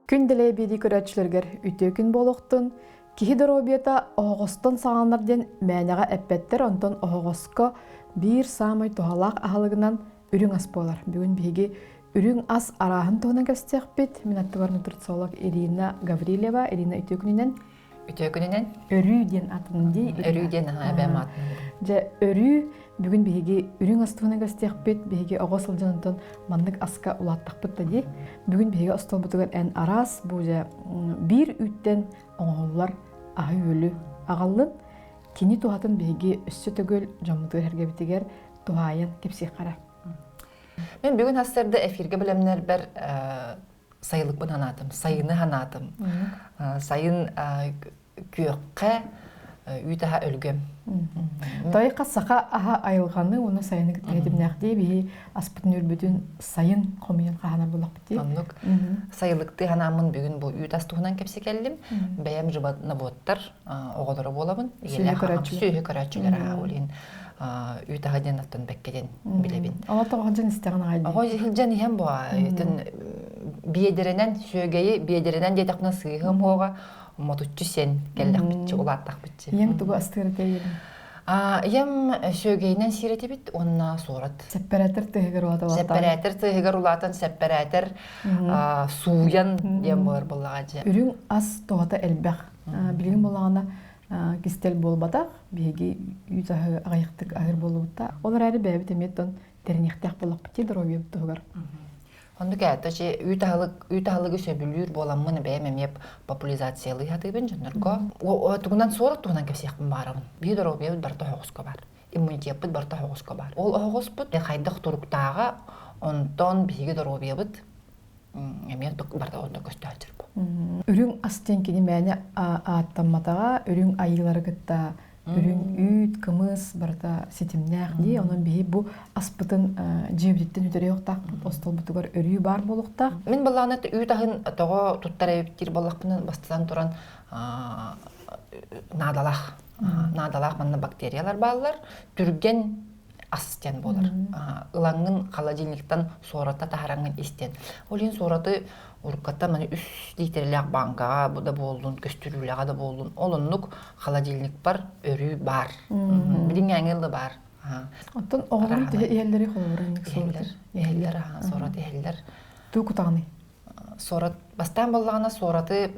Күн дэлэй биэрии көрөөччүлэригэр үтүө күн буолуохтун. Киһи доруобуйата оһоҕостон саҕаланар диэн мээнэҕэ эппэттэр, онтон оһоҕоско биир саамай туһалаах аһылыгынан үрүҥ ас буолар. Бүгүн биһиги үрүҥ ас арааһын туһунан кэпсиэхпит. Мин аттыбар нутрициолог Ирина Гаврильева. Ирина, үтүө күнүнэн. Үтүө күнүнэн. Өрүү диэн атын дии. Өрүү диэн аһаа эбээм атын. Дьэ, өрүү бүгүн биһиги үрүҥ ас туһунан кэпсиэхпит. Биһиги оҕо сылдьан онтон маннык аска улааттахпыт да дии. Бүгүн биһиги остуолбутугар эн араас бу дьэ биир үүттэн оҥоһуллар аһы-үөлү аҕаллын. Кини туһатын биһиги өссө төгүл дьоммутугар эргэбитигэр туһаайан кэпсиэххэ. Мен бүгүн сарсыарда эфиргэ бэлэмнэрбэр сайылыкпын санаатым, сайыны санаатым. Сайын күөххэ үүт аһа өлгөм. Тойха саха аһа айылҕаны уонна сайыны кытта ситимнээхтии биһи аспытын үрбүтүн сайын хомуйан хаһанар булахпыт дии. Оннук сайылыктыы санааммын бүгүн бу үүт ас туһунан кэпсэкэллим. Бэйэм животноводтар оҕолоро буолабын. Сүөһү көрөөччүлэр аха ол үүт аһа диэн оттон бэккэ диэн билэбин. Оҕо тоҕо сылдьан истэҕин аҕай дии. Оҕо сылдьан иһэн бу итин биэдэрэнэн сүөгэйи биэдэрэнэн диэтэхпинэ сыыһым уоҕа мотуччу сен кэллэхпитчи улааттахпытчы. Ийэм тугу астыыр этэй Ийэм сүөгэйинэн сиир этибит уонна суорат. Сэппэрээтэр тыаһыгар улаатан. Сэппэрээтэр тыаһыгар улаатан сэппэрээтэр сууйан диэн буолар буоллаҕа дьэ. Үрүҥ ас туһата элбэх. Билигин буоллаҕына кистэл буолбатах. Биһиги үүт аһы аҕыйахтык аһыыр буоллубут Ол эрээри бэйэбит эмиэ оттон тэриниэхтээх буоллахпыт дии доруобуйабыт туһугар. Оннук ээ, то үүт аһылык үүт аһылыгы сөбүлүүр буоламмын бэйэм эмиэ популяризациялыы сатыыбын дьоннорго. Тугунан суорат туһунан кэпсиэхпин баарабын. Биһи доруобуйабыт барыта оһоҕоско баар. Иммунитеппыт барыта оһоҕоско баар. Ол оһоҕоспут хайдах туруктааҕа, онтон биһиги доруобуйабыт эмиэ барыта онно көстөөччүр бу. Үрүҥ ас диэн кини мээнэ ааттамматаҕа, үрүҥ айыылары кытта үрүҥ үүт, кымыс барыта ситимнээх дии. Онон биһи бу аспытын дьиэбититтэн үтэрэ остолбутугар өрүү баар буолуохтаах. Мин былаана үүт аһын тоҕо туттар эбиттиир буоллахпына бастатан туран наадалаах. Наадалаах манна бактериялар бааллар. Түргэн ас диэн буолар. Ылаҥҥын холодильниктан суората таһараҥҥын истэн. Ол иһин суораты уруккаттан маны үс литрэлээх бааҥкаҕа бу да буоллун, көстүрүүлэҕэ да буоллун, ол оннук холодильникпар өрүү баар. Билиҥҥээҥи ылы баар. Оттон оҕолорун төһө иһэллэри холобура Иһэллэр. Иһэллэр, суорат иһэллэр. Туу кутаҕыный? Суорат бастаан буоллаҕына суораты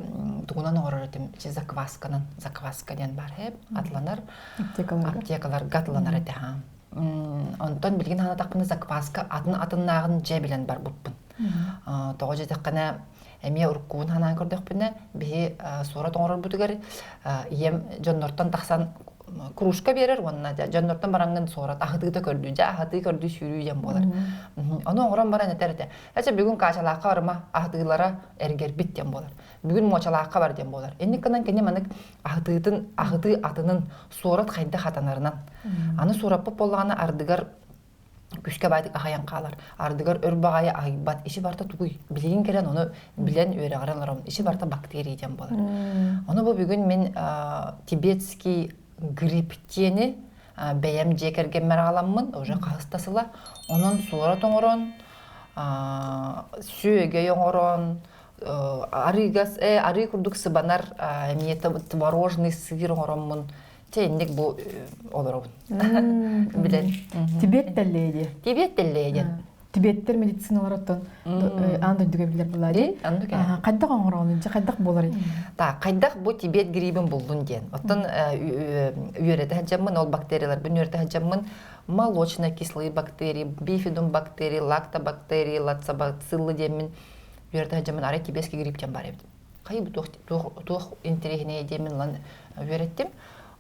тугунан оҥорор этим заквасканан закваска диэн баар хэп атланар аптекаларга аптекаларга атланар этэ ха онтон билигин санаатахпына закваска атын атыннааҕын дьэ билэн барбыппын тоҕо дьэтэххинэ эмиэ уруккубун санаан көрдөхпүнэ биһи суорат оҥорорбутугар ийэм дьоннортон тахсан кружка биэрэр уонна дьоннортон бараҥҥын суорат аһытыыта көрдүү дьэ аһатыы көрдүү сүүрүү диэн буолар ону оҥорон баран этэр этэ Эчэ бүгүн Каачалаахха барыма, аһытыылара эргэрбит диэн буолар. Бүгүн Муочалаахха бар диэн буолар. Инник гынан кини манык аһытыытын, аһытыы атынын суорат хайдах атанарынан. Аны суораппыт буоллаҕына ардыгар күскэ баайдык аһайан хаалар. Ардыгар өр баҕайы аһыйбат. Иши барта тугуй? Билигин кэлэн ону билэн үөрэҕирэн олоробун. Иши барта бактерия диэн буолар. Ону бу бүгүн мин тибетский грипп диэни бэйэм дьиэ кэргэммэр аҕаламмын уже хаһыс да сыла онон суорат оҥорон сүөгэй оҥорон арыыгас арыы курдук сыбанар эмиэ творожный сыр оҥороммун чэ инник бу олоробун билэн Тибет тэллэйэ диye. Тибет тэллэйэ диэн Тибеттер медициналар оттон аан дойдуга билэр булар Хайдах оҥороҕун дьэ хайдах буоларый? Так, хайдах бу Тибет грибин буллун диэн. Оттон үөрэтэ сылдьаммын, ол бактерияларбын үөрэтэ сылдьаммын молочно-кислые бактерии, бифидум бактерии, лактобактерии, лацобациллы диэммин үөрэтэ сылдьаммын арай тибетский гриб диэн бар эбит. Хайы бу туох интэриэһинэй диэммин ылан үөрэттим.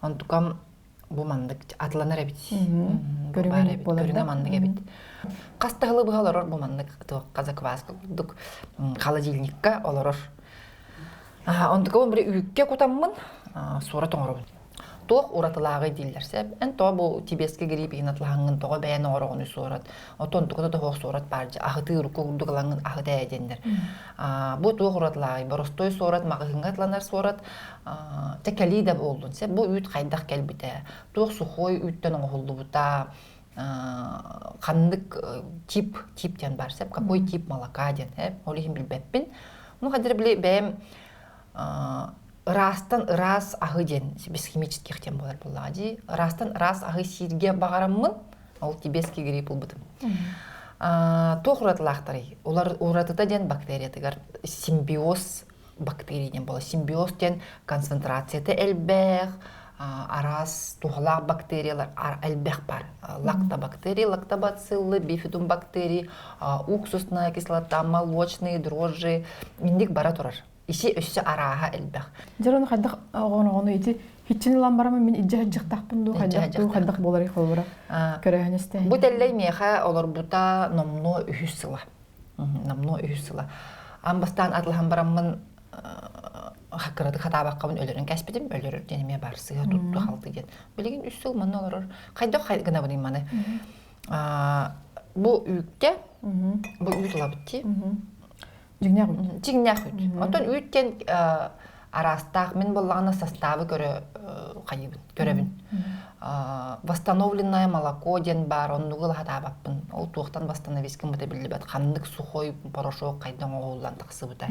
Онтукам бу маннык атланар эбит. Көрүҥэ буолар көрүҥэ маннык эбит. Хас да сылы быһа олорор бу маннык туохха закваска курдук холодильникка олорор. Онтукабын били үүккэ кутаммын суорат оҥоробун. Туох уратылааҕый дииллэр сөп. Эн тоҕо бу тибетский грипп иһин атлаһаҥҥын тоҕо бэйэн оҥороҕунуй суорат. Оттон онтуката тоһоох суорат баар дьэ аһытыы урукку курдук ылаҥҥын аһыта ээ диэннэр. Бу туох уратылааҕый? Боростуой суорат, маҕаһыыҥҥа атланар суорат Чэ кэлии да буоллун сөп. Бу үүт хайдах кэлбитэ, туох сухой үүттэн оҥоһуллубута, ханнык тип, тип диэн баар сөп, какой тип молока диэн, ол иһин билбэппин. Ну хадыр били бэйэм ыраастан ыраас аһы диэн без химических диэн буолар буоллаҕа дии. Ыраастан ыраас аһы сииргэ баҕараммын, ол тибетский грипп ылбытым. Туох уратылаахтарый? Улар уратыта диэн бактериятыгар симбиоз бактерия диэн буолар. Симбиоз диэн концентрацията элбэх, араас туһалаах бактериялар элбэх бар. Лактобактерии, лактобациллы, бифидум бактерии, уксусная кислота, молочные дрожжи инник бара турар. Isi өссө арааһа элбэх. Дьэ ону хайдах оҕону ити хитчин ылан барамын мин илдьэ сылдьыахтаахпын дуу хайдах дуу хайдах буоларый холобура көрөһөн истэһин. Бу тэллэй миэхэ олорбута номнуо үһүс сыла. Номнуо үһүс сыла. Аан бастаан атылаһан бараммын кыратык хатаабаккабын өлөрөн кэспитим. Өлөрөр диэн эмиэ бар сыыһа тутту халты диэн. Билигин үс сыл манна олорор. Хайдах гынабыный маны? Бу үүккэ, бу үүт ылабыт дии. Дьиҥнээх үүт. Дьиҥнээх үүт. Оттон үүт диэн араастаах мин буоллаҕына составы көрө хайыбын, көрөбүн. Восстановленное молоко диэн баар, оннугу ыла сатаабаппын. Ол туохтан восстановить гыммыта биллибэт. Ханнык сухой порошок хайдан оҥоһуллан тахсыбыта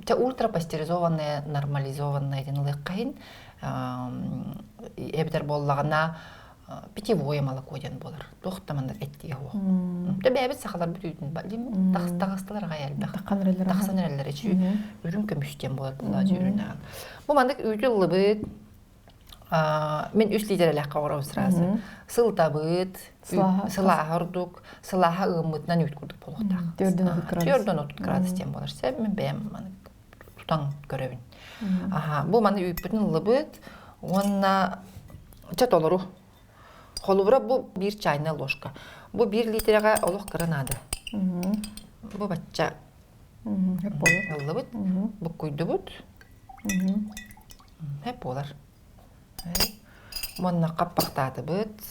Те ультрапастеризованное, нормализованное диэн ылыахха иһин эбэтэр буоллаҕына питьевое молоко диэн буолар. Туох да маннык эттигэ суох. Тэ бэйэбит сахалар бүтүүтүн тахыстылар аҕай элбэх. Тахсан эрэллэр ичи үрүҥ көмүс диэн буолар буолаа үрүн Бу маннык үүтү ыллыбыт. Мин үс литерэлээх оҕоробун сразу. Сылтабыт, сылааһа ордук, сылааһа ыаммытынан үүт курдук буолуохтаах. 4 30 градус диэн буолар. Сеп мин бэйэм маннык тутан көрөбүн. Аха, бу маны үүппүтүн ыллыбыт уонна чэ толору. Холобура бу биир чайная ложка. Бу биир литрэҕэ олох кыра наада. Бу бачча ыллыбыт, буккуйдубут. Хэп буолар. Уонна хаппахтаатыбыт.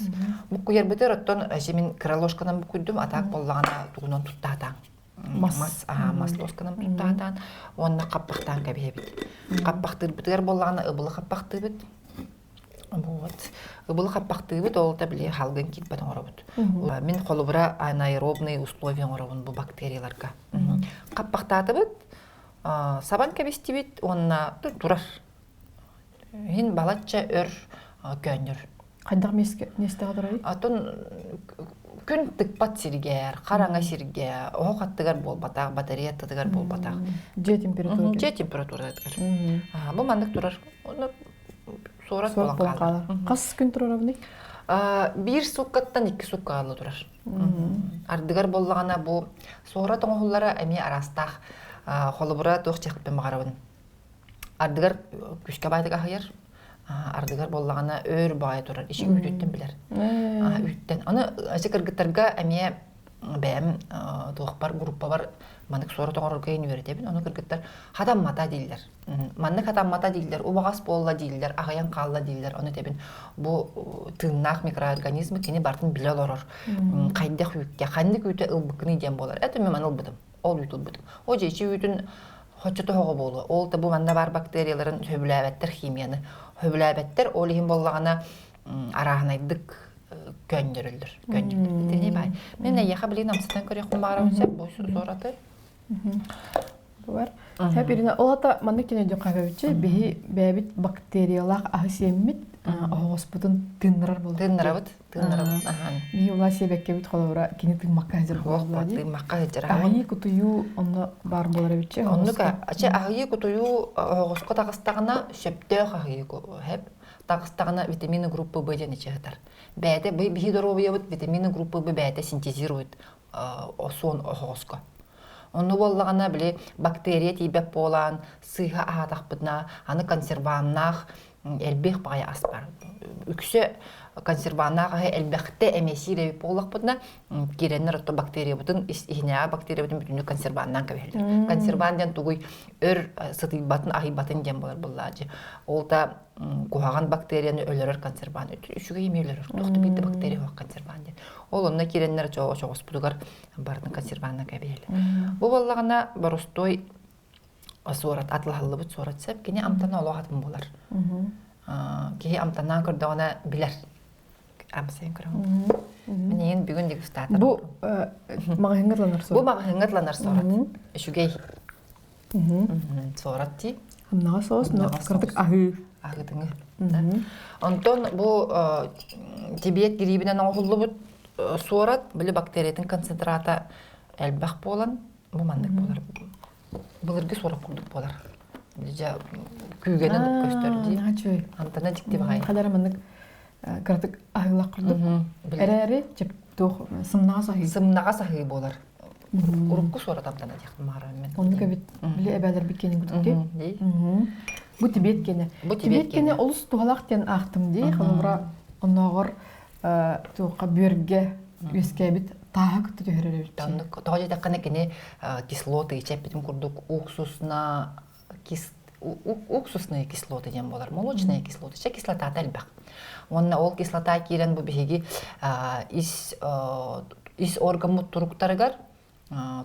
Буккуйарбытыгар оттон мин кыра ложканан буккуйдум, а так буоллаҕына тугунан туттаатаҥ. Мас, мас лосканан туттаатаан уонна хаппахтаан кэбиһэбит. Хаппахтыырбытыгар буоллаҕына ыбылы хаппахтыыбыт. Вот. Ыбылы хаппахтыыбыт, ол да били халгын киирбэт оҥоробут. Мин холобура анаэробные условия оҥоробун бу бактерияларга. Хаппахтаатыбыт, сабан кэбистибит уонна турар. Иһин балачча өр көөнньөр. Хайдах миэстэҕэ турарый? Атын күн тыкпат сиргэр, хараҥа сиргэ, оһох аттыгар буолбатах, батарея аттытыгар буолбатах. Дьиэ температура. Дьиэ температуратыгар. Бу маннык турар. Суорат буолан хаалар. Хас күн турарабыный? Биир сууккаттан икки суукка хаалла турар. Ардыгар буоллаҕына бу суорат оҥоһуллара эмиэ араастаах. Холобура туох диэхпин баҕарабын. Ардыгар күүскэ баайтык аһыйар, ардыгар буоллаҕына өөр баайа турар, ичи үүтүттэн билэр. Үүттэн. Аны ачы кыргыттарга эмиэ бэйэм туохпар группабар маннык суорат оҥорорго иһин үөрэтэбин. Ону кыргыттар хатаммата дииллэр. Маннык хатаммата дииллэр, убаҕас буолла дииллэр, аҕыйан хаалла дииллэр. Ону этэбин бу тыыннаах микроорганизмы кини барытын билэ олорор. Хайдах үүккэ, ханнык үүтэ ылбыккыный диэн буолар. Это мен маны ылбытым. Ол үүт ылбытым. О дьиэчи үүтүн хоччо тоһоҕо буолуо. Ол да бу манна баар бактерияларын сөбүлээбэттэр химияны. Сөбүлээбэттэр, ол иһин буоллаҕына арааһынайдык көннөрөллөр. Көннөрөллөр. Итини баай. Мен эйиэхэ билигин амсатан көрүөхпүн баҕарабын сөп бу суораты. Бар. Сөп Ирина, ол ата маннык кине дьоккабыччы биһи бэйэбит бактериялаах аһы сиэммит оһоҕоспутун тыыннарар буолар. Тыыннарабыт, тыыннарабыт. Биһи улаа сиэбэккэбит холобура кини тыыммакка сылдьар буолла дии. Тыыммакка сылдьар. Аһыйыы кутуйуу онно баар буолар эбитчи. Оннук ача аһыйыы кутуйуу оһоҕоско таҕыстаҕына сөптөөх аһыйыы хэп таҕыстаҕына витамины группы Б диэн ичи сытар. Бэйэтэ биһи доруобуйабыт витамины группы Б бэйэтэ синтезирует суон оһоҕоско. Онну буоллаҕына, били бактерия тиийбэт буолан, сыыһа аһаатахпытына, аны консерваннаах элбэх баҕайы ас бар. Үксэ консерваннаах аһы элбэхтэ эмиэ эбит буоллахпытына, киирэннэр отто бактериябытын, иһинээҕи бактериябытын бүтүннүү консерваннаан кэбиһэллэр. Консерван диэн тугуй өр сытыйбатын, аһыйбатын диэн буолар буоллаачы. Ол да куһаҕан бактерияны өлөрөр консерван. Үчүгэй эмиэ өлөрөр. Туох да биир да бактерия суох консерван диэн. Ол онно киирэннэр чоҕоспутугар барытын консерванна кэбиһэллэр. Бу буоллаҕына боростуой суорат атылаһыллыбыт суорат сөп кини амтана олох атын буолар. Киһи амтанаан көрдөҕүнэ билэр. Амсайын көрөҥ. Мин бүгүн дегустатор. Бу маҕаһыыҥҥа атланар суорат. Бу маҕаһыыҥҥа атланар суорат. Үчүгэй. Суорат дии. Амнаҕа соус, но кыратык аһыы. Аһыытыҥы. Онтон бу Тибет гириибинэн оҥоһуллубут суорат били бактериятын концентрата элбэх буолан бу маннык буолар. Былыргы суорат курдук буолар. Дьэ күүгэнэн көстөр дии. Антана дьикти баҕайы. Хадара маннык кыратык аһыылах курдук. Эрээри туох сымнаҕас аһыы. Сымнаҕас аһыы буолар. Урукку суорат амтана диэхпин баҕарабын мен. Оннук эбит. Били эбээлэрбит киэнин курдук дии. Бу Тибет киэнэ. Бу Тибет киэнэ олус туһалаах диэн аахтым дии. Холобура оннооҕор туохха бүөргэ үөскээбит тааһы кытта түһэрэр эбит. Оннук тоҕо диэтэххинэ кини кислоты ичэппитин курдук уксусна кис уксусные кислоты диэн буолар, молочные кислоты. Чэ кислотата элбэх. Уонна ол кислота киирэн бу биһиги ис ис органмыт туруктарыгар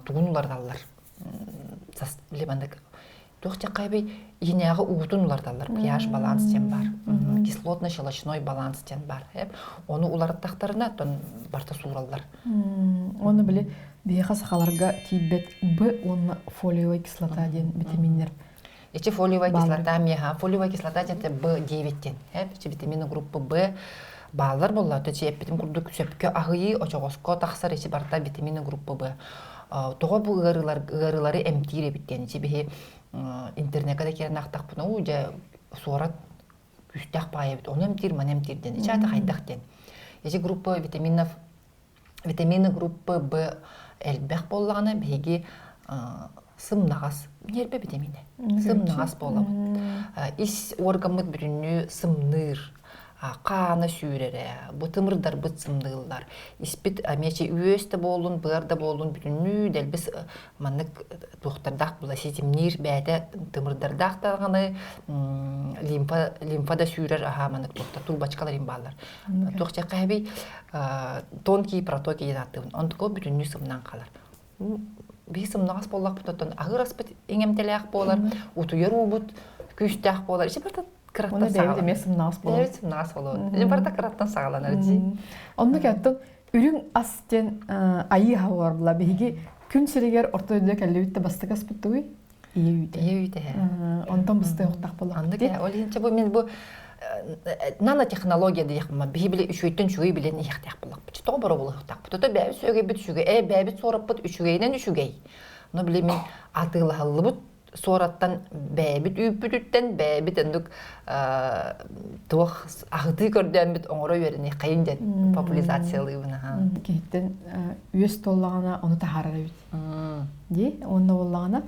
тугун уларыталлар. Либандык туох диэххэ иһинээҕи уутун уларыталлар. pH баланс диэн бар. Кислотно-щелочной баланс диэн бар. Ону уларыттахтарына тон барта суураллар. Оны били биһиэхэ сахаларга тиийбэт Б уонна фолиевая кислота диэн витаминнэр Ичи фолиевая кислота миэхэ фолиевая кислота диэн Б9 диэн. Ичи витамины группы Б бааллар буолла. Ичи эппитим курдук сөпкө аһыйыы очоҕоско тахсар ичи барта витамины группы Б. Тоҕо бу ыарыылар ыарыылары эмтиир эбит диэн ичи биһи интернекка да киирэн аахтахпына уу дьэ суорат күүстээх баай эбит ону эмтиир маны эмтиир диэн ичи ата хайдах диэн ичи группа витаминов Витамины группы Б элбэх буоллаҕына биһиги сымнаҕас ньиэрбэ витаминэ сымнаҕас буолабыт. Ис органмыт бүтүннүү сымныыр, хаана сүүрэрэ, бу тымырдарбыт сымныыллар. Испит эмиэ үөс да буоллун, быар да буоллун бүтүннүү дэлбис маннык туохтардаах була ситимниир бэйэтэ тымырдардаах даҕаны лимфа лимфа да сүүрэр аһаа маннык туохта трубочкалар им бааллар. Туох диэххэ тонкие протоки диэн ааттыыбын. Онтука бүтүннүү сымнаан хаалар. Биһи сымнаҕас буоллахпыт оттон аһыыр аспыт иҥэмтэлээх буолар, утуйар уубут күүстээх буолар. Ичи барыта кыраттан саҕаланар. Эмиэ сымнаҕас буолар. Бэйэбит сымнаҕас буолар. Ичи барыта кыраттан саҕаланар дии. Оннук оттон үрүҥ ас диэн айыы аһа буолар була. Биһиги күн сиригэр орто дойдуга кэллибит да бастакы аспыт тугуй? Ийэ үүтэ. Ийэ үүтэ. Онтон быстыахтаах буоллахпыт. Оннук ол иһин бу мин бу нанотехнология диэхпин биһи били үчүгэйтэн үчүгэй билэн иһиэхтээх буоллахпыт. Тоҕо боробулуохтаахпыт. Ото бэйэбит сүөгэйбит үчүгэй, ээ бэйэбит суораппыт үчүгэйинэн үчүгэй. Но били мин атыылаһыллыбыт суораттан бэйэбит үүппүтүттэн бэйэбит оннук туох аһытыы көрдөммүт оҥоро үөрэниэххэйин диэн популяризациялыыбын аха. Киһиттэн үөс туоллаҕына ону таһаарар эбит. Дии уонна буоллаҕына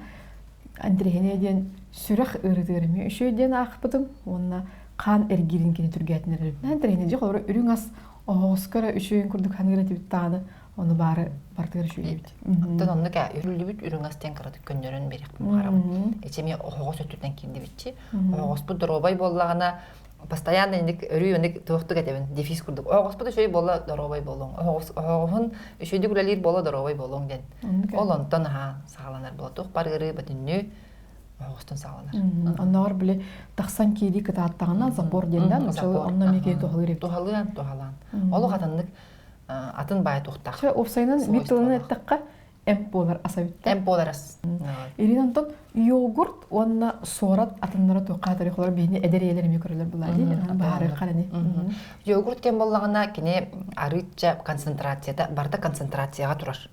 Андреһине диэн сүрэх ыарытыгар эмиэ үчүгэй диэн аахпытым уонна хаан эргиирин кини түргээтин эрэр. Андреһине дьэ холобура үрүҥ ас оһоҕоско эрэ үчүгэйин курдук саныыр этибит даҕаны ону баары барытыгар үчүгэй эбит. Оттон оннук үрүллүбүт үрүҥ ас диэн кыратык көннөрөн биэриэхпин баҕарабын. Эчи эмиэ оһоҕос өттүттэн киирдибитчи. Оһоҕоспут доруобай буоллаҕына постоянно инник өрүү инник туохтук этэбин дефис курдук оһоҕоспут үчүгэй буолла доруобай буолуоҥ оһоҕос оһоҕоһун үчүгэйдик үлэлиир буолла доруобай буолуоҥ диэн ол онтон аһаан саҕаланар буола туох бар ыарыы бүтүннүү оһоҕостон саҕаланар оннооҕор били тахсан киирии кытааттаҕына запор диэн да онно эмиэ киһи туһалыыр эбит туһалыан туһалаан олох атыннык атын баай туохтаах уопсайынан биир тылынан эттэххэ эмп буолар ас эбит эмп буолар ас Ирина онтон йогурт уонна суорат атыннара туохха тарихолор биһини эдэр ийэлэр эмиэ көрөлөр булаа дии баһары харани йогурт кем боллаҕына кини арыычча концентрацията барыта концентрацияҕа турар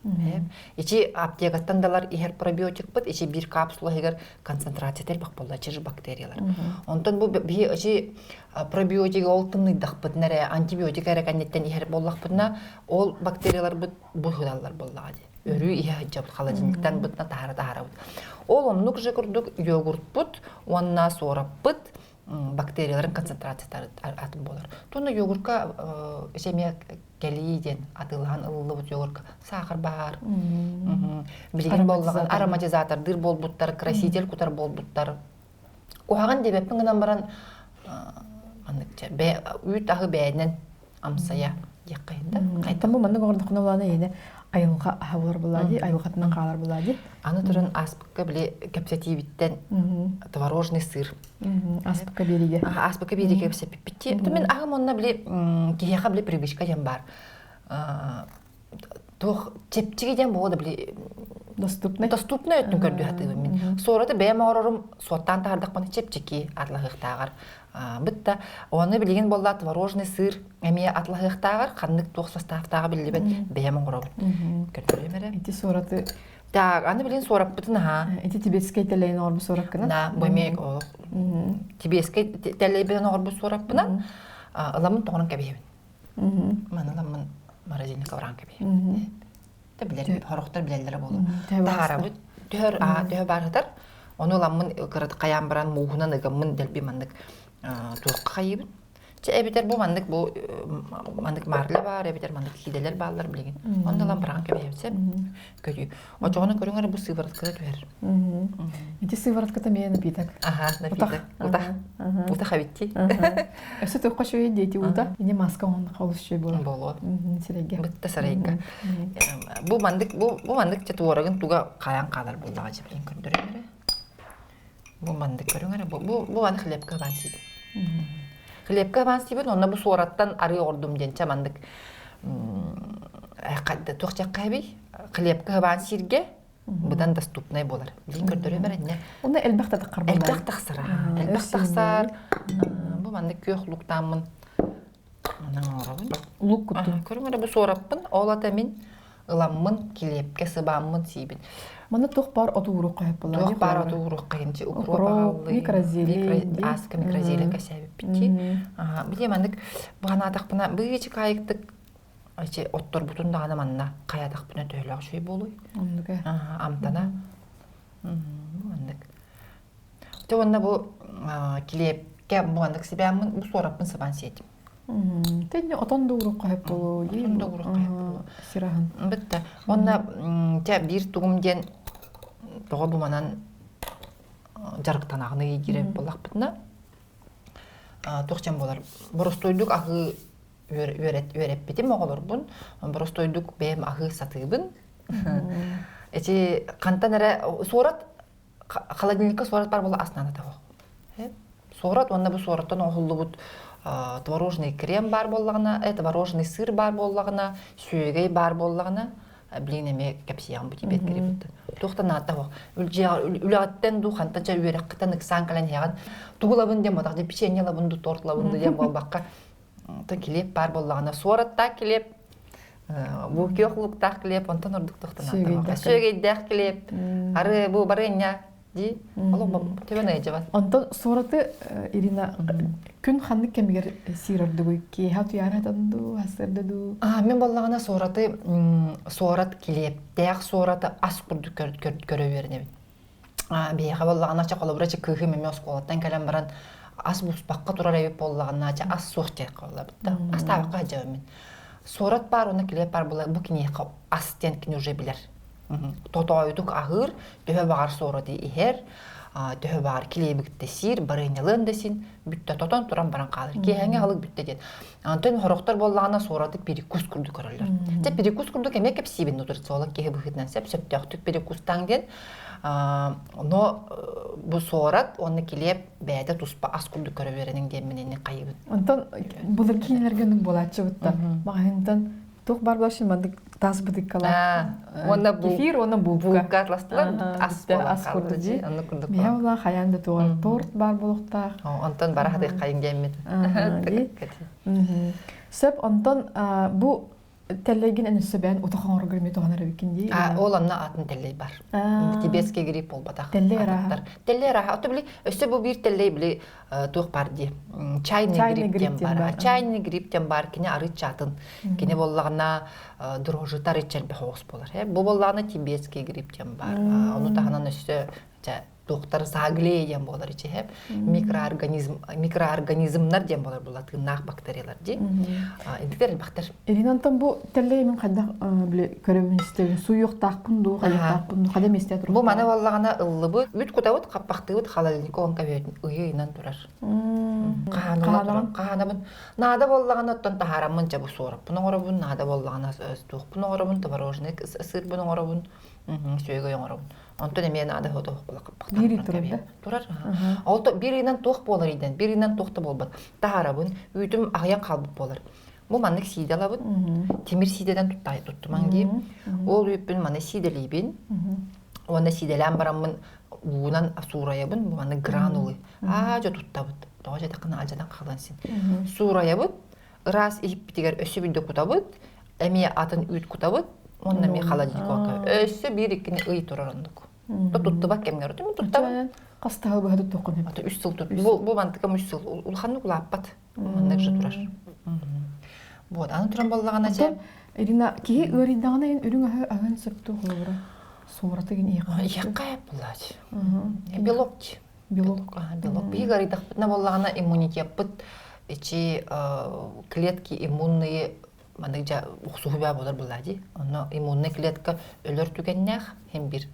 ичи аптекаттан далар иһэр пробиотикпыт ичи биир капсула иһигэр концентрацията элбэх буолла чиж бактериялар онтон бу биһи ичи пробиотиги ол тымныйдахпытына эрэ антибиотик эрэ кэнниттэн иһэр буоллахпытына ол бактерияларбыт быһыылаллар буоллаҕа дии. Өрүү иһэ сылдьабыт, холодильниктан бытна таһара таһарабыт. Ол оннук же курдук йогуртпут уонна суораппыт бактерияларын концентрацията атын буолар. Туонна йогуртка эмиэ кэлии диэн атыылаһан ылыллыбыт йогуртка саахар баар. Билигин буоллаҕына ароматизатордыыр буолбуттар, краситель кутар буолбуттар. Куһаҕан диэбэппин гынан баран маннык үүт аһы бэйэнэн амсайа диэххэ да. Оттон бу маннык оҥордоххуна улаана ийэне. айылҕа аһа буолар буолаа дии, айылҕатынан хаалар буолаа дии. Аны туран ааспыкка били кэпсэтиибиттэн творожный сыр. Ааспыкка биэриигэ. Ааспыкка биэриигэ кэпсэппиппит. Мин аһым онно били киһиэхэ били привычка диэн баар. Туох чэпчэки диэн буолуо да били доступный доступный өттүн көрдүү сатыыбын мин. Суораты бэйэм оҥорорум суоттаан таһаардахпына чэпчэки атлаһыахтааҕар. Бытта оны билигин буолла творожный сыр эмиэ атлаһыахтааҕар ханнык туох составтааҕа биллибэт бэйэм оҥоробун. Көрдөрүөм эрэ. Ити суораты Так, аны билигин суораппытын аһаа. Ити тибетскэй тэлэйин оҥорбут суораккынан? Да, бу эмиэ тибетскэй тэлэйбинэн оҥорбут суораппынан ыламын тоҕорон кэбиһэбин. Маны ыламмын морозильникка ураан кэбиһэбин. Тэ билэр, хорохтор билэллэрэ буолуо. Таһаарабыт, түһэр, төһө баарытар, ону ыламмын кырат хайаан баран мууһунан ыгаммын дэлби маннык туохха хайыыбын. Чэ эбэтэр бу маннык бу маннык марля баар, эбэтэр маннык хиидэлэр бааллар билигин. Онно ылан быраҕан кэбиһэбит көрүү. Очоҕуна көрүҥ эрэ бу сыворотката түһэр. Ити сыворотката эмиэ напиток. Аха, напиток. Утах. Утах эбитти. Өссө туохха үчүгэй диэти ута. Ини маска оҥонноххо олус үчүгэй буолар. Буолуо. Сирэйгэ. Бытта сарайга. Бу маннык бу бу маннык чэ туорагын туга хайан хаалар буоллаҕа дьэ билин көрдөрүм эрэ. Бу маннык көрүҥ эрэ. Бу бу бу аны хлебка баан сиибин. Хлебка баан сиибин, онно бу суораттан арыы оҕордум диэн чэ маннык туох дьахха эбий? Хлебка баан сииргэ быдан доступнай буолар. Билин көрдөрүөм эрэ иннэ. Онно элбэх да тахсар Элбэх тахсар. Элбэх тахсар. Бу маннык күөх луктааммын Манан оҥоробун. Лук куттун. Көрүҥ эрэ бу суораппын, ол ата мин ыламмын, килиэпкэ сыбааммын сиибин. Манна туох баар оту ууруохха сөп буолла? Туох баар оту ууруохха инчи укроп аҕаллыы. Микрозелень. Ааска микрозелень кэсээбиппит. Билиэ маннык бу ханаатахпына быычыкаайыктык эчи отторбутун даҕаны манна хайаатахпына төһөлөөх үчүгэй буолуй? Оннук ээ. Амтана. Маннык. Дьэ уонна бу килиэпкэ бу маннык сибээммин бу суораппын сыбаан сиэтим. Тэнни отон да уруохха сөп буолуо дии. Отон да уруохха сөп буолуо. Сираһын. Бытта. Уонна дьэ биир тугум диэн тоҕо бу манан дьарыктанаҕыный диир буоллахпытына туох диэн буолар боростуойдук аһыы үөрэппитим оҕолорбун боростуойдук бэйэм аһыы сатыыбын. Эти хантан эрэ суорат холодильникка суорат бар буола ас наадата суох. Суорат уонна бу суораттан оҥоһуллубут творожный крем баар буоллаҕына, творожный сыр баар буоллаҕына, сүөгэй баар буоллаҕына, блин эмиэ кэпсиэҕим бу тибет кирибиттэн. Туох да наада суох. Үлэҕиттэн дуу, хантан ча үөрэххиттэн ыксаан кэлэн иһэҕин. Тугу ылабын диэн буолбатах, дьэ печенье ылабын дуу, торт ылабын дуу диэн буолбакка, килиэп баар буоллаҕына, суораттаах килиэп Бу күөх луктаах килиэп онтон ордук тохтонаатаҕа. Сүөгэйдээх килиэп, ары бу барыанньа дии. Олох төбөн ыйдьабат. Онтон суораты Ирина күн ханнык кэмигэр сиир ордугуй? Киэһэ утуйаары хатан дуу, сарсыарда дуу? Мин боллаҕына суораты суорат килиэптээх суораты ас курдук көрө үөрэнэбин. Биһиэхэ буоллаҕына, чэ, холобура, чэ, кыыһым эмиэ оскуолаттан кэлэн баран ас буспакка турар эбит буоллаҕына, чэ, ас суох диэххэ буоллабыт да. Астаабакка сылдьабын мин. Суорат баар уонна килиэп баар буолла, бу киниэхэ ас диэн кини уже билэр. Тотоойутук аһыыр, төһө баҕар суораты иһэр, төһө баҕар килиэби кытта сиир, барыанньалыан да син, бүттэ тотон туран баран хаалар. Киэһэҥҥи аһылык бүттэ диэн. Онтон хорохтор буоллаҕына суораты перекус курдук көрөллөр. Дьэ перекус курдук эмиэ кэпсиибин нутрициолог киһи быһыытынан сөп сөптөөхтүк перекустаҥ диэн. Но бу суорат уонна килиэп бэйэтэ туспа ас курдук көрө үөрэниҥ диэммин инник хайыбын. Онтон былыргы киинэлэргэ оннук буолааччыбыт да. Маҕаһыынтан туох баар буолар маннык таас бытыккалаах уонна кефир уонна булка. Булка атластылар ас ас курдук дии. Миһэ була хайаан да туох торт баар буолуохтаах. Онтон бара хатык хайын диэммит. Сөп онтон бу тэллэйгин эн өссө бэйэн утах оҥоргор эмиэ туһанар эбиккин дии. Ол онно атын тэллэй бар. Тибетский грипп буолбатах. Тэллэй арааһа. Тэллэй арааһа. Ото били өссө бу биир тэллэй били туох бар дии. Чайный грипп диэн бар. Чайный грипп диэн бар. Кини арыт чатын. Кини буоллаҕына дрожжи арыт чэлбэх оҕус буолар. Бу буоллаҕына тибетский грипп диэн бар. Ону таһынан өссө Чэ, туохтар сааглея диэн буолар ичиһэп микроорганизм микроорганизмнар диэн буолар була тыыннаах бактериялар дии. Интиктер элбэхтэр. Ирина Антон бу тэллэй мин хайдах били көрөбүн истэбин суйуохтаахпын дуу хайдахтаахпын дуу хайда миэстэ Бу маны буоллаҕына ыллыбыт, үт кутабыт, хаппахтыыбыт холодильникка он көбүөтүн ыйы-ыйынан турар. Хаһаанабын. Хаһаанабын. Наада буоллаҕына оттон таһаараммын дьэ бу суораппын оҥоробун, наада буоллаҕына туохпун оҥоробун, творожный сыырбын оҥоробун, сүөгэй оҥоробун. Онтон эмиэ наада туох Биир ый турар да? Турар. Ол биир ыйынан туох буолар ыйдан, биир ыйынан туох да буолбат. Таһаарабын, үүтүм аҕыйах хаалбыт буолар. Бу маннык сиидэ алабын, тимир сиидэтэн туттумаҥ диим. Ол үүппүн маны сиидэлиибин. Уонна сиидэлээн бараммын уунан суурайабын, бу маннык гранулы. Аа, дьэ туттабыт. Тоҕо дьэтэххинэ алдьанан хаалан син. Суурайабыт, ыраас иһиппитигэр өссө биирдэ кутабыт, эмиэ атын үүт кутабыт, уонна эмиэ холодильникка өссө биир иккини ый турар оннук. Туттубат кэмҥэр оту туттабын. Хас таһыл быһа туттуоххун Ото үс сыл тут. Бу бу мантыкам үс сыл улаханнык улааппат. Маннык же турар. Вот, аны туран боллаҕына дьэ Ирина, киһи ыарыйдаҕына эн үрүҥ аһы аһын сөптөөх холобура. Суораты гин иэхэ. Иэхэ булач. Белок. Белок. Белок. Биһиги ыарыйдахпытына буоллаҕына иммунитеппыт ичи клетки иммунные маннык дьа уксуһу баа буолар буоллаа дии. Онно иммунная клетка өлөр түгэннээх һин бир.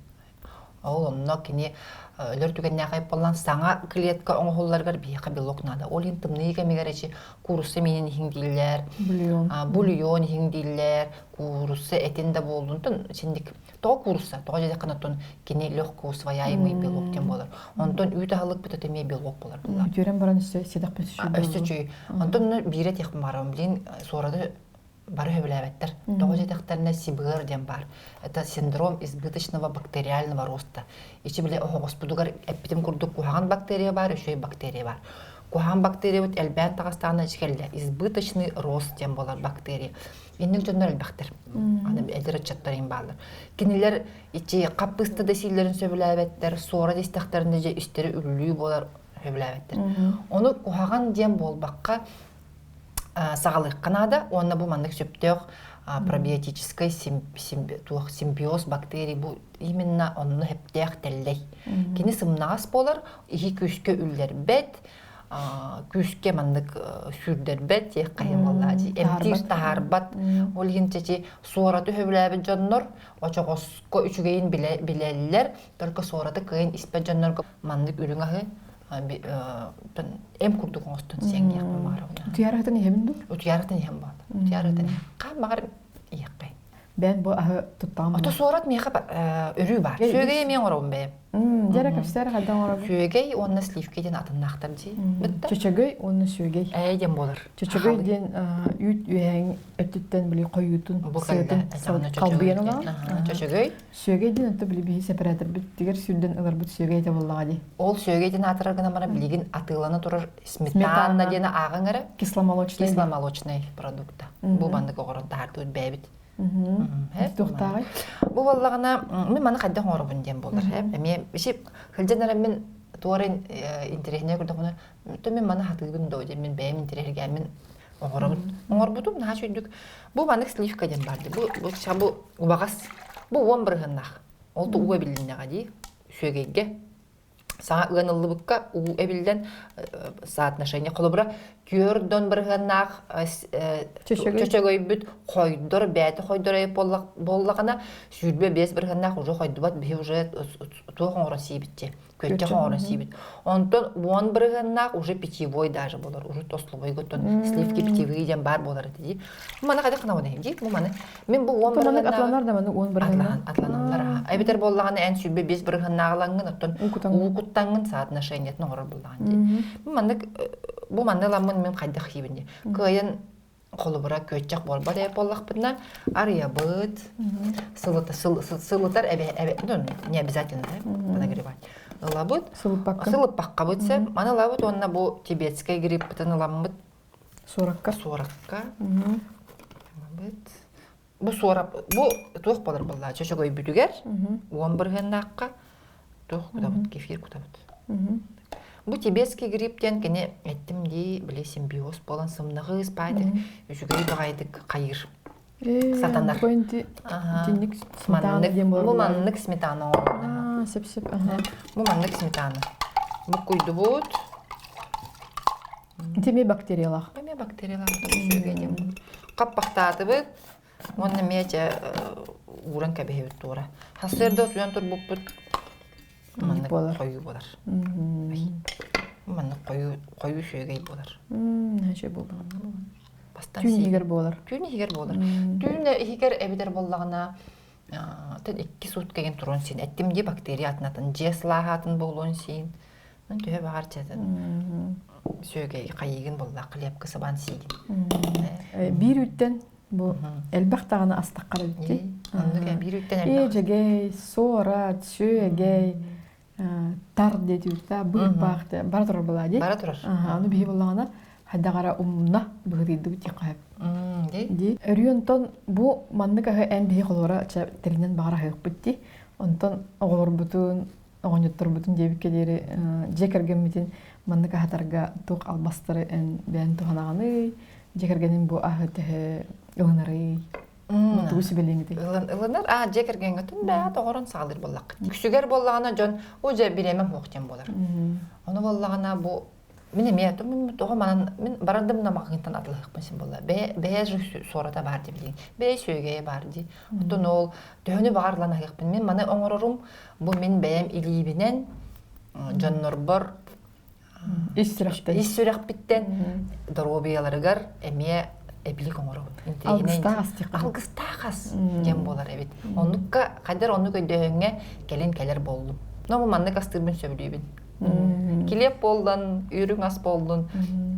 Ол онно кини өлөр түгэннээх айып саҥа клетка оҥоһулларыгар биһиэхэ белок наада. Ол иһин тымныы кэмигэр эчи куурусса миинин иһиҥ дииллэр, бульон, бульон иһиҥ дииллэр, куурусса этин да буоллун, синник Тоҕо куурусса? Тоҕо диэтэххинэ оттон кини легко усвояемый белок диэн буолар. Онтон үүт аһылыкпыт это эмиэ белок буолар буолла. Үтүөрэн баран өссө сиэтэхпин Өссө үчүгэй. Онтон биирэ этиэхпин баарым. Билин суорады бары сөбүлээбэттэр. Тоҕо диэтэхтэринэ СИБР диэн баар. Это синдром избыточного бактериального роста. Ичи били оһоҕоспутугар эппитим курдук куһаҕан бактерия баар, үчүгэй бактерия баар. Куһаҕан бактериябыт элбээн таҕыстаҕына ичи избыточный рост диэн буолар бактерия. Инник дьоннор элбэхтэр. Аны эдэр ыччаттар иҥ бааллар. Кинилэр ичи хаппыста да сииллэрин сөбүлээбэттэр, суора истэхтэринэ дьэ истэри үллүү буолар сөбүлээбэттэр. Ону куһаҕан диэн буолбакка саҕалыахха наада уонна бу маннык сөптөөх пробиотическай туох симбиоз бактерий бу именно онно сөптөөх тэллэй. Кини сымнаҕас буолар, иһи күүскэ үллэрбэт, күүскэ маннык сүүрдэрбэт диэх хайын буоллаа дии эмтиир таһаарбат ол иһин чэчи суораты сөбүлээбит дьоннор очоҕоско үчүгэйин билэллэр только суораты кыайан испэт дьоннорго маннык үрүҥ аһы эм курдук оҥостон сиэҥниэхпин баҕарабын утуйарыһытын иһэбин дуу утуйарыһытын иһэн буолла утуйарыһытын хаан баҕар иһэххэй Бэйэн бу аһы туттаҕым. Ото суорат миэхэ өрүү баар. Сүөгэй эмиэ оҥоробун бэйэм. Дьэрэ кэпсээр хайдах оҥоробун? Сүөгэй уонна сливки диэн атыннаахтар дии. Бытта. Чөчөгөй уонна сүөгэй. Ээ диэн буолар. Чөчөгөй диэн үүт үөһэҥ өттүттэн били хойуутун сыатын халбыйан ылаҕын. Чөчөгөй. Сүөгэй диэн отто били биһи сэпэрээтэрбитигэр сүүрдэн ыларбыт сүөгэй этэ буоллаҕа дии. Ол сүөгэй диэн аатырар гынан баран билигин атыылана турар сметана диэни ааҕыҥ эрэ. Кисломолочный. Кисломолочный продукта. Бу маннык оҕорон таһаардыбыт бэйэбит. Туохтааҕый? Бу буоллаҕына мин маны хайдах оҥоробун диэн буолар. Эмиэ иши сылдьан эрэн мин туора интэриэһинэй көрдөхпүнэ то мин маны хатыыбын доо диэн мин бэйэм интэриэһиргээммин оҥоробун. Оҥорбутум наһаа үчүгдүк. Бу маннык сливка диэн баар дии. Бу бу бу убаҕас бу уон бырыһыаннаах. Ол уу эбилиннэҕэ дии сүөгэйгэ саҥа ыаныллыбыкка уу эбиллэн соотношение холобура түөрдон бырыһыаннаах чөчөгөйбүт хойдор бэйэтэ хойдор буоллаҕына 25 бырыһыаннаах уже хойдубат биһи уже туох оҥорон сиибит күөччэх оҥорон сиибит онтон уон бырыһыаннаах уже питьевой даже буолар уже тословойга оттон сливки питьевые диэн баар буолар этэ дии маны хайдах гынабын дии бу маны Мин бу уон бырыһыаннааҕы атланар да маны уон бырыһыаннаах атланаллар эбэтэр буоллаҕына эн 25 бырыһыаннааҕылаҥҥын оттон уу куттаҥҥын соотношениетын оҥорор буоллаҕын дии. Бу маннык бу манны ыламмын мин хайдах хийбин дии. Кыайан холобура күөччэх буолбат эбит буоллахпытына арыйабыт сылыта сылытар эбэ эбэ ну не обязательно да подогревать ылабыт сылыппакка сылыппаккабыт сеп маны ылабыт уонна бу тибетскэй гриппытын ыламмыт Суоракка. Суоракка. Ылабыт. Бу суорап, бу туох буолар буоллаа чөчөгөйбүтүгэр уон бырыһыаннаахха туох кутабыт, кефир кутабыт. Бу тибетский грипп диэн кини эттим дии, били симбиоз буолан сымнаҕыс баайдык, үчүгэй баҕайытык хайыр. Сатанар. Итинник сметана диэн буолар. Бу маннык сметана оҥоробун. Сөп-сөп. Бу маннык сметана. Буккуйдубут. Ити эмиэ бактериялаах. Эмиэ бактериялаах. Үчүгэй диэн. Хаппахтаатыбыт. Уонна эмиэ дьэ ууран кэбиһэбит туора. Сарсыарда утуйан турбуппут маннык хойуу буолар. Маннык хойуу хойуу сүөгэй буолар. Үчүгэй буолла. Түүн иһигэр буолар. Түүн иһигэр буолар. Түүн иһигэр эбитэр буоллаҕына тэн икки суутка кэлин туруон син. Эттим дии бактерия атын дьиэ сылааһаатын буолуон син. Төһө баҕар чэтин сүөгэй хайыгын буоллах хлебка сабан сиигин. Биир үүттэн бу элбэх даҕаны астаххар эбит. Оннук биир үүттэн элбэх. Эдьэгэй, суорат, сүөгэй, тар диэтибит быыппаах бара турар была дии. Бара турар. Аны биһи буллаҕына хайдаҕара умна быһыытыйдыбыт диэххэ сөп. Дии. Өрүү онтон бу маннык аһы эн биһи холуора тэринэн баҕар аһыахпыт дии. Онтон оҕолорбутун оҕонньотторбутун диэбиккэ диэри дьиэ кэргэммитин маннык аһатарга туох албастары эн бэйэн туһанаҕыный, дьиэ кэргэнин бу аһы төһө ылынарый, тугу сүбэлиэҥ этэй? Ылынар, а дьиэ кэргэҥҥэ тун бэйэ тоҕорон саҕалыыр буоллаххыт. Үксүгэр буоллаҕына дьон уу дьэ бириэмэм суох диэн буолар. Ону буоллаҕына бу мин эмиэ тоҕо манан мин барардым да маҕаһыынтан атылаһыахпын син буолла. Бэйэ бэйэ же суората баар дии билигин. Бэйэ сүөгэйэ баар дии. Оттон ол төһөнү баҕар ылан аһыахпын. Мин маны оҥорорум бу мин бэйэм илиибинэн дьоннорбор ис сүрэхтэн ис сүрэхпиттэн доруобуйаларыгар эмиэ эбилик оҥоробун. Алгыстаах ас диэххэ. Алгыстаах ас диэн буолар эбит. Оннукка хайдар оннук өйдөһүҥҥэ кэлин кэлэр буоллум. Но бу маннык астыырбын сөбүлүүбүн. Килиэп буоллун, үрүҥ ас буоллун,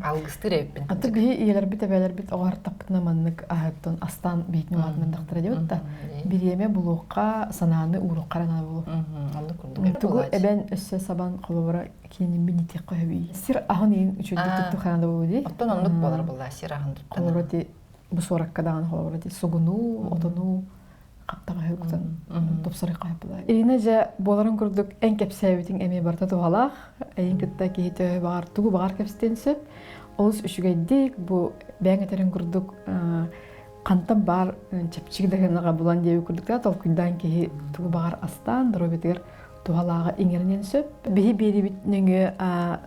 алгыстыыр эбиппин. Аты биһи ийэлэрбит, эбээлэрбит оҕо артаппытына маннык аһыттан астаан биһитин улаатыннардахтара диэбит да. Бириэмэ булуохха, санааны ууруохха эрэ наада буолуо. Оннук курдук. Тугу эбэн өссө сабан холобура кинини нитиэххэ сөбүй. Сир аһын иин үчүгэйдик туттуха наада буолуо дии. Оттон оннук буолар буолла сир аһын туттан. Холобура ти бу суоракка даҕаны холобура ти сугуну, отону хаптаҕаһы кутан тупсарыы хаайбыла. Ирина дьэ буоларын курдук эн кэпсээбитиҥ эмиэ барыта туһалаах. Эйин кытта киһи төһө баҕар тугу баҕар кэпсэтиэн сөп. Олус үчүгэйдик бу бэйэҥ этэрин курдук хантан баар чэпчэки да гынаҕа булан диэбит курдук да толкуйдаан киһи тугу баҕар астаан доруобуйатыгар туһалааҕы иҥэринэн сөп. Биһи биэрибит нөҥүө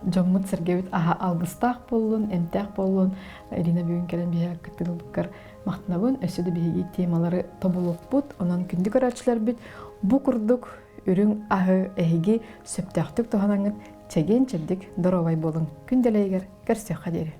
дьоммут-сэргэбит аһа алгыстаах буоллун, эмтээх буоллун. Ирина бүгүн кэлэн биһиэхэ кыттыылбыккар Махтанабын, өссө да биһиги темалары тобулуохпут. Онон күндү көрөөччүлэрбит бу курдук үрүҥ аһы эһиги сөптөөхтүк туһанаҥҥыт чэгиэн-чэбдик доруобай буолуҥ. Күн дэлэйигэр көрсүөххэ диэри.